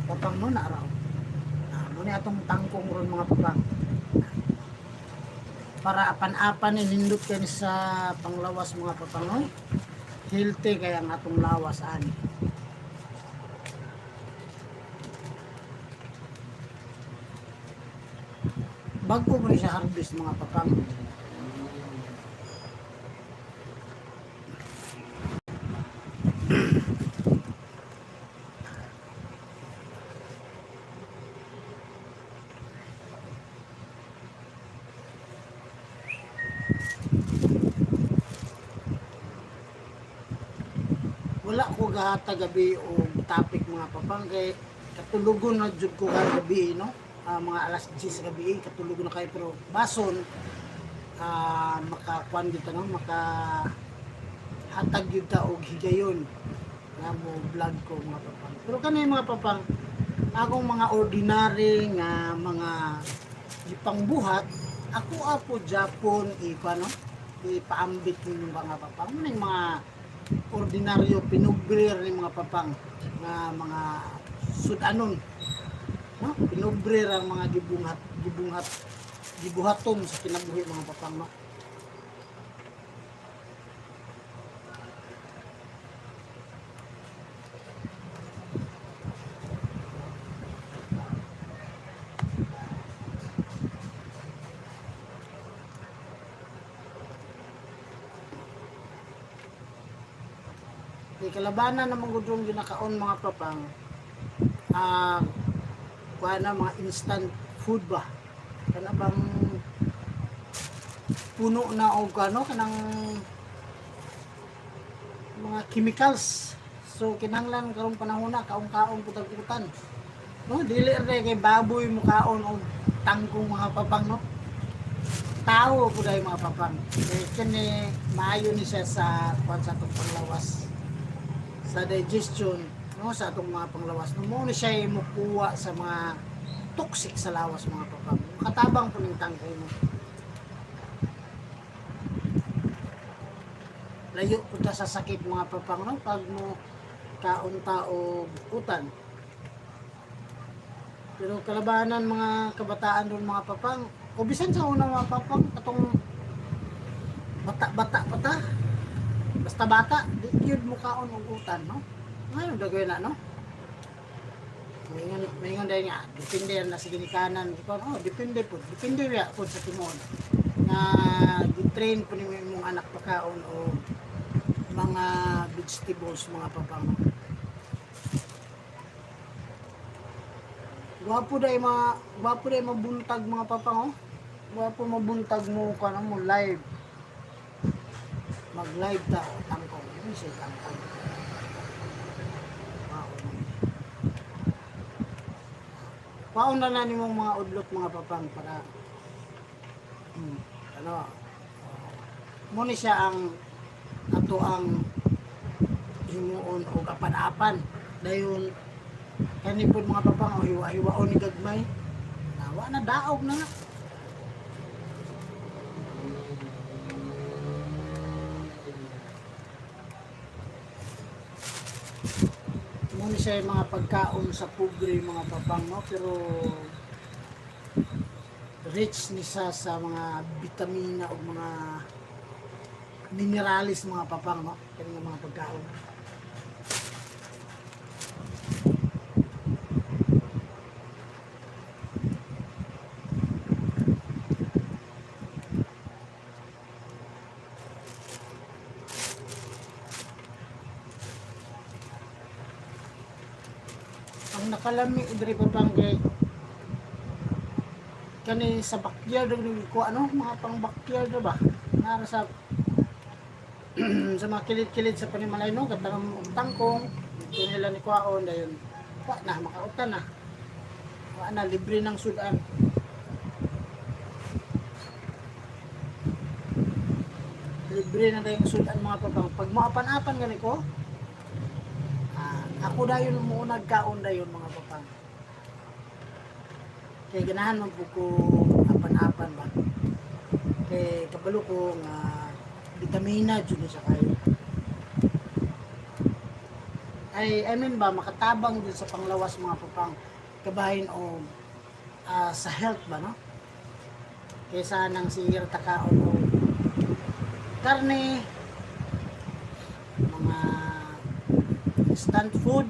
Papang, no, na raw. Ah, mo ni atong tangkong ron, mga papang. Para apan-apan ni nindot kay ni sa panglawas, mga papang, no? Healthy kay ang atong lawas ani. Bago mo ni siya harvest, mga papang. Wala ko gahata gabi og topic, mga papang, kay katulogon na jud ko gabi, no. Ah, mga alas 10 sa gabi katulogon na kayo, pero bason makakuan gyud ta, no, maka hatag gyud ta og higayon nga mo vlog ko, mga papang. Pero kani, mga papang, akong mga ordinary nga mga gipangbuhat ako apo Japon ipa, no, ipaambit ninyo, mga papang, ning mga ordinaryo pinubrir ni mga papang nga mga sudanon, no. Pinubrir ang mga gibunghat gibunghat gibuhaton sa kinabuhi, mga papang, no. Kay kalabanan naman gud rong ginakaon, mga papang, kuha na mga instant food ba, kana bang puno na og ano, kanang mga chemicals. So kinahanglan karong panahon na kaon-kaon pud tag utan, no. Dili ra kay baboy mo kaon og tangkong, mga papang, no. Tao pud ay, mga papang, kay kini maayo ni siya sa kuan sa atong panglawas, sa digestion, no, sa atong mga panglawas, no. Mo ni siya mukuha sa mga toxic sa lawas, mga papang. Makatabang po ning tangkay mo. Layo po ta sa sakit, mga papang, no, pag mo kaon ta og utan. Pero kalabanan mga kabataan doon, mga papang, o bisan sa una, mga papang, atong bata-bata pa ta, basta bata di gyud mo kaon og utan, no. Ngayon dagway na, no. Maingon dahil nga, depende na sa ginikanan. Di ko, oh, depende po. Depende ya po sa timuon. Na gi-train po nimo imong anak pakaon o mga vegetables, mga papang. Gwapo dai mabuntag, mga papang, oh. Gwapo mabuntag mo kanang mo live. Mag-live ta o tangkong. Yun siya tangkong. Wow. Paon na na nimong mga udlot, mga papang, para ano mo ni siya ang ato ang himuon og apan-apan. Dayon kani pod, mga papang, o hiwa-hiwaon ni gagmay. Nawa na, daog na nga. Mo ni siya yung mga pagkaon sa pobre, mga papang, no, pero rich ni siya sa mga bitamina o mga minerals, mga papang, no, kani nga mga pagkaon. Ang nakalami diri, papang, kay kani sa backyard ko, ano, mga pang backyard na ba nara sa sa mga kilid-kilid sa panimalay, no, katanom og tangkong dito nila ni kwaon. Dayon wa na makautan na, wa na, libre ng sudan. Libre na dayong sudan, mga papang, pag moapan-apan gani ko. Ako dayon mo nagkaon dayon, mga papang, kay ganahan man po ko apan-apan ba, kay kabalo ko nga bitamina jud ni siya kayo. Ay, I mean ba, makatabang din sa panglawas, mga papang, kabahin o sa health ba, no? Kaysa nang sige ta kaon og karne, mga instant food,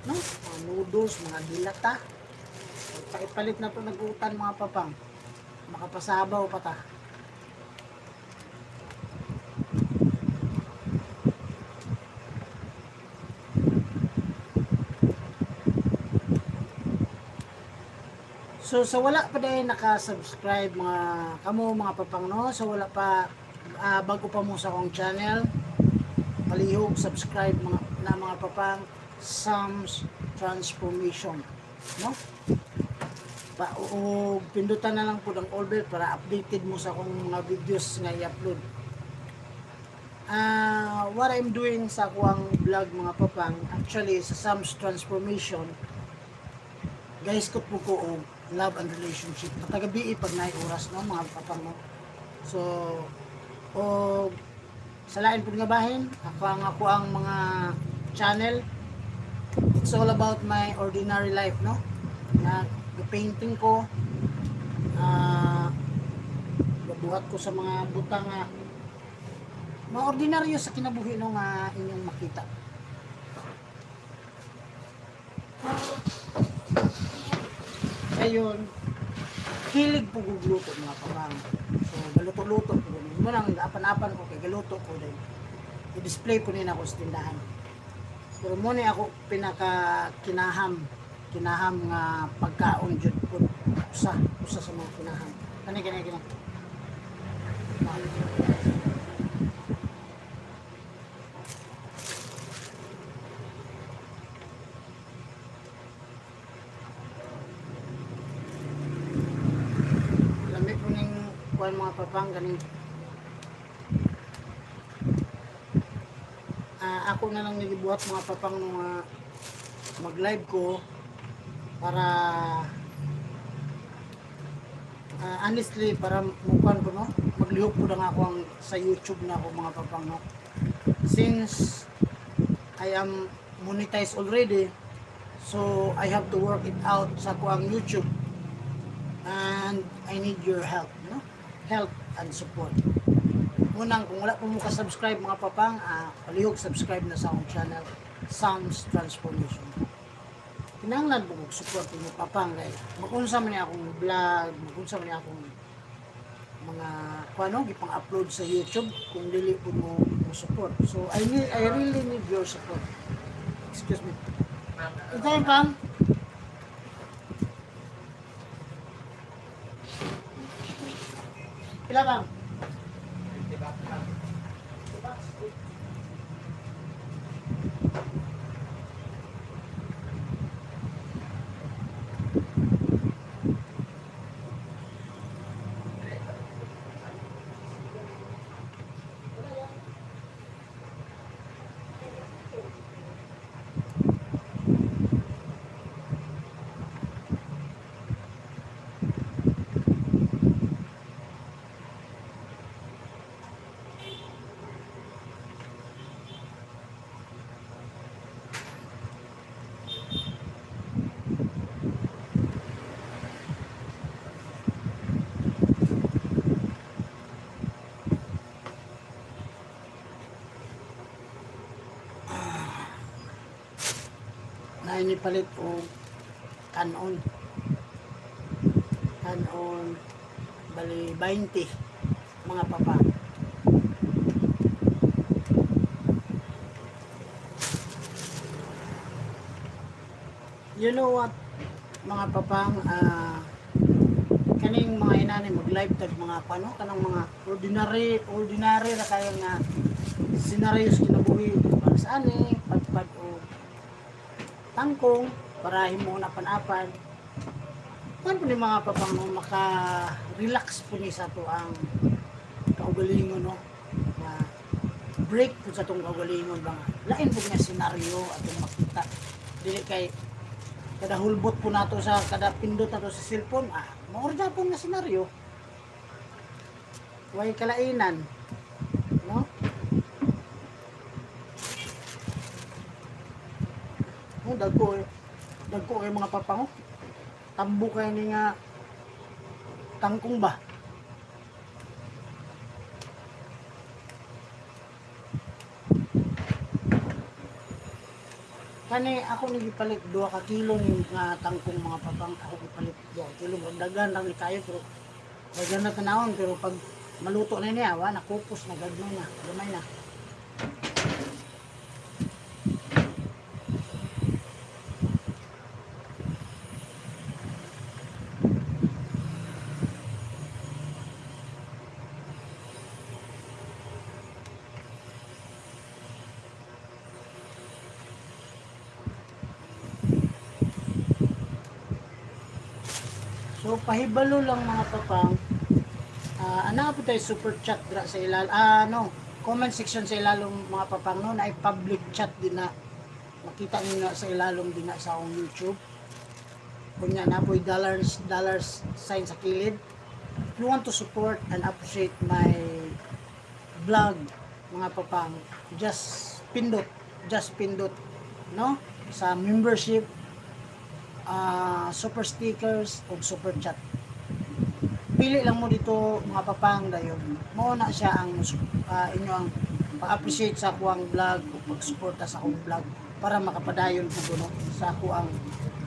no? Mga noodles, mga dilata. Paipalit na to nagutan, mga papang. Makapasabaw pa ta. So sa wala pa dahil naka-subscribe mga kamo, mga papang, no, so wala pa, bago pa mo sa akong channel, palihog subscribe mga na, mga papang, Sam's Transformation, no? Pa o pindutan na lang po ang all bell para updated mo sa akong mga videos nga i-upload. What I'm doing sa akuang vlog, mga papang, actually sa Sam's Transformation, guys, ko po ko og love and relationship matagabi pag naay oras, no, mga papang, no? So o sa lain pud nga bahin, ako ang mga channel, it's all about my ordinary life, no, na painting ko, gabuhat ko sa mga butang nga mga ordinaryo sa kinabuhi, no, nga inyong makita. Ayun, hilig po gugluto, mga papang. So galuto-luto po mo nang apan-apan ko kay galuto ko din, i-display ko nina ako sa tindahan. Pero mo ni ako pinaka kinaham kinaham nga pagkaon jud po, usa usa sa mga kinaham kani kani kani. Lami po ning kuan, mga papang, ganing ako na lang nagibuhat, mga papang, nung mag live ko para honestly, para mukuan ko, no, maglihok po lang ako ang sa YouTube na ako, mga papang, no, since I am monetized already, so I have to work it out sa kuang YouTube and I need your help, no, help and support. Munang kung wala po mo ka-subscribe, mga papang, palihog subscribe na sa akong channel, Sam's Transformation. Kinahanglan po kog support mo, papang, kay magunsa man ni akong vlog, magunsa man ni akong mga kuano gipang-upload sa YouTube kung dili po mo mo support. So I really need your support. Excuse me. Ito yung pang pila bang? 50 bucks. Na ini palit og kanon. Kanon, bali 20, mga papa. You know what, mga papang, kaning mga inani mag-live tag mga pano kanang mga ordinary ordinary ra kayo nga scenarios kinabuhi para sa ani pagpad o tangkong para himo na pan-apan kuan po ni, mga papang, no, maka-relax po ni sa to ang kaugalingon, no, na break po sa tong kaugalingon ba nga lain po nga senaryo atong makita, dili kay kada hulbot po nato sa kada pindot nato sa cellphone, mao ra po nga senaryo, way kalainan, no? Dagko eh. Dagko kay mga papang, oh. Tambo kay ni nga kangkong ba? Kani ako ni gipalit 2 ka kilo ni nga kangkong, mga papang. Ako gipalit 2 ka kilo. Murag daghan lang ni kayo, pero daghan na tanawon, pero pag maluto na niya, wa nakupos na, gagmay na, gamay na. So pahibalo lang, mga papang. Ana po tayo super chat dra sa ilal, no, comment section sa ilalom, mga papang, no, na ay public chat din na makita niyo na sa ilalom din na sa akong YouTube. Kunya na po'y dollars dollars sign sa kilid. If you want to support and appreciate my vlog, mga papang, just pindot, no, sa membership, super stickers o super chat. Pili lang mo dito, mga papang, dayon mo na siya ang inyo ang pa-appreciate sa akuang vlog o pagsuporta sa akong vlog para makapadayon ko, no, sa ako ang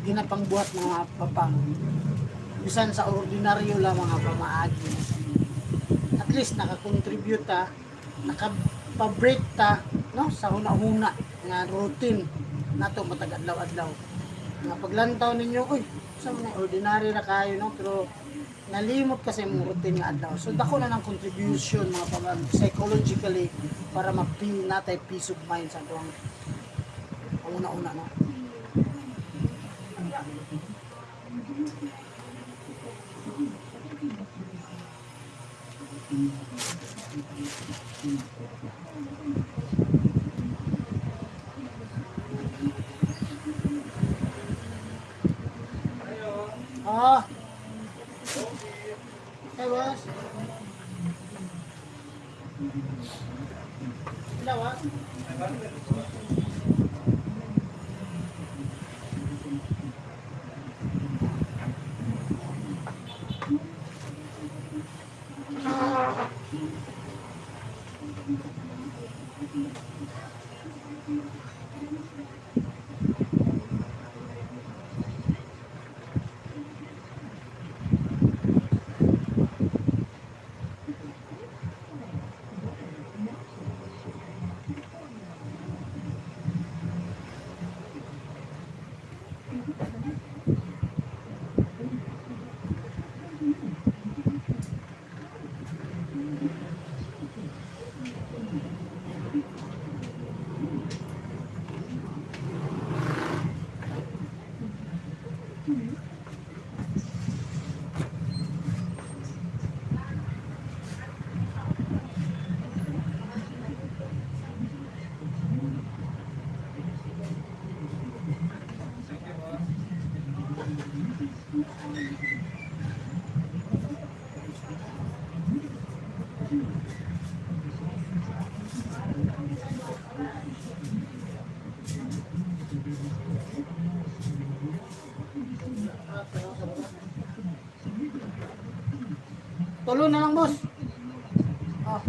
ginapangbuhat, mga papang, bisan sa ordinaryo lang mga pamaagi. At least nakakontribute ta, nakapa-break ta, no, sa huna-huna nga routine nato matag adlaw-adlaw nga paglantaw ninyo, uy, sa mga ordinary ra kayo, no, pero nalimot kasi imong routine nga adlaw. So dako na ng contribution, mga papang, psychologically, para ma-feel natay peace of mind sa atong una-una, no. Ah. Hey, boss. Hello, boss. Tulo na lang, boss. Ah.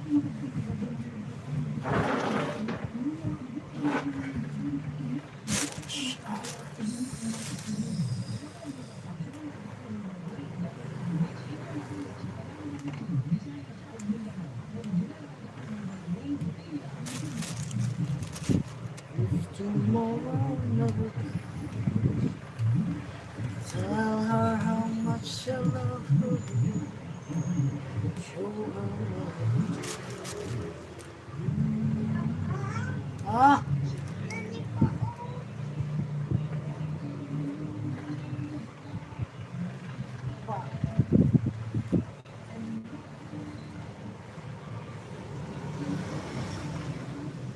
If tomorrow never comes, tell her how much I love her. Show her love. Ah! Pa.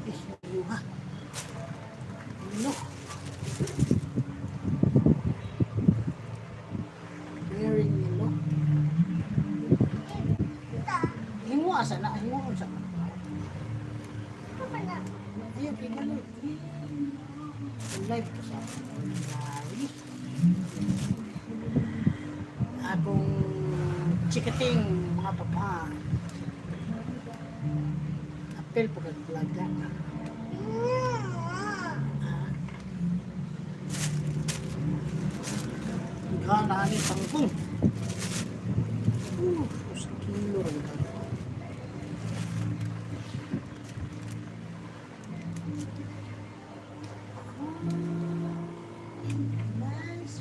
Eh, yuha. No. Wearing nilo. Hingo asa na, hingo sa na. Ayun, pinalo. Live ko sa ay. Akong chikating, mga papa. Apel po kag vlog ka. Ah. Gana ni tangkong. Sa kilo rin ka. Nice.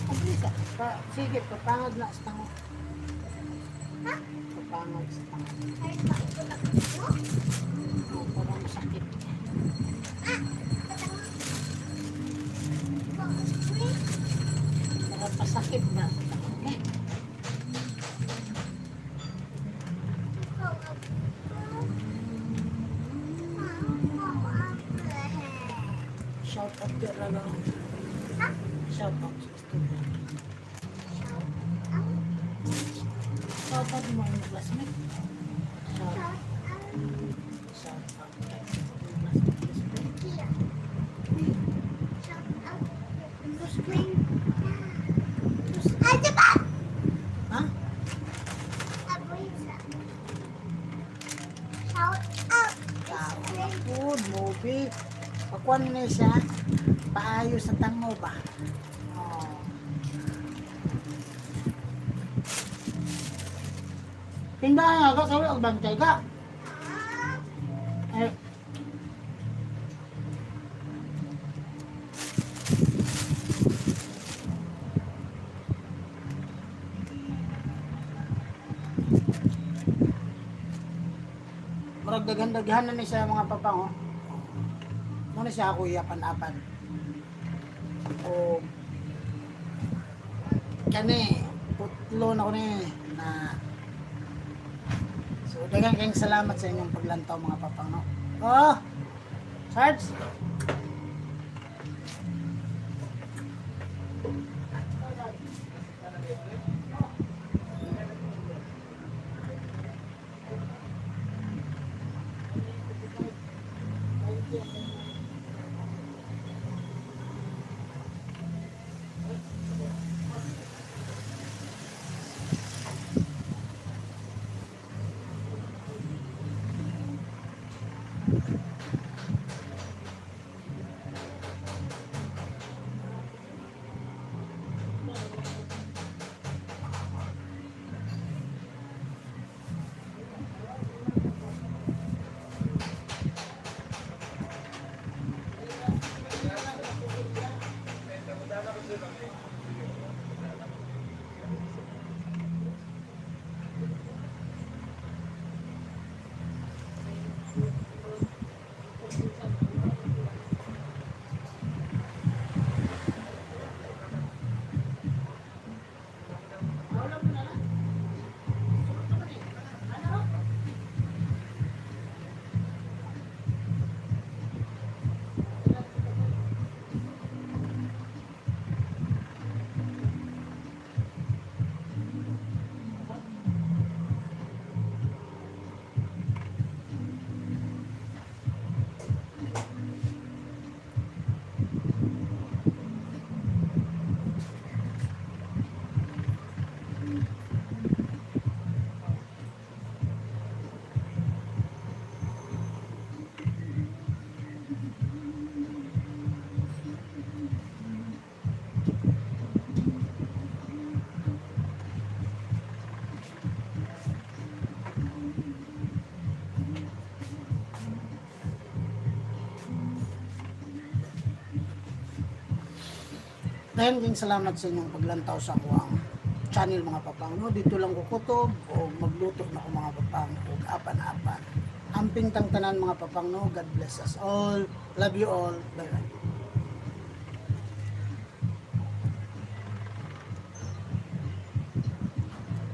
Pabisa. Pa, sige, papangag na sa tango. Papangag sa tango. Oh, parang masakit. Nakapasakit na sa tango. Okay? Shout out to Ralo. Shout out sa studio. Shout out mo ang classmate. Shout shout out kay classmate. Best friend. Best friend. Best Ha? Tao food, movie. Pakuan na siya. Paayo sa tango ba? Oh. Tindahan nga ka, sabi, ang bantay ka. Eh. Murag daghan-daghan na ni siya, mga papang, oh. Muna siya ako iapan-apan. O kani putlo na ko ni na. So daghang kayong salamat sa inyong paglantaw, mga papang, no. Oh. Sarge. Dahil king salamat sa inyong paglantaw sa akoang channel, mga papang, no? Dito lang ko kutob o magluto na ko, mga papang, og apan-apan. Amping tang tanan, mga papang, no? God bless us all. Love you all. Bye bye.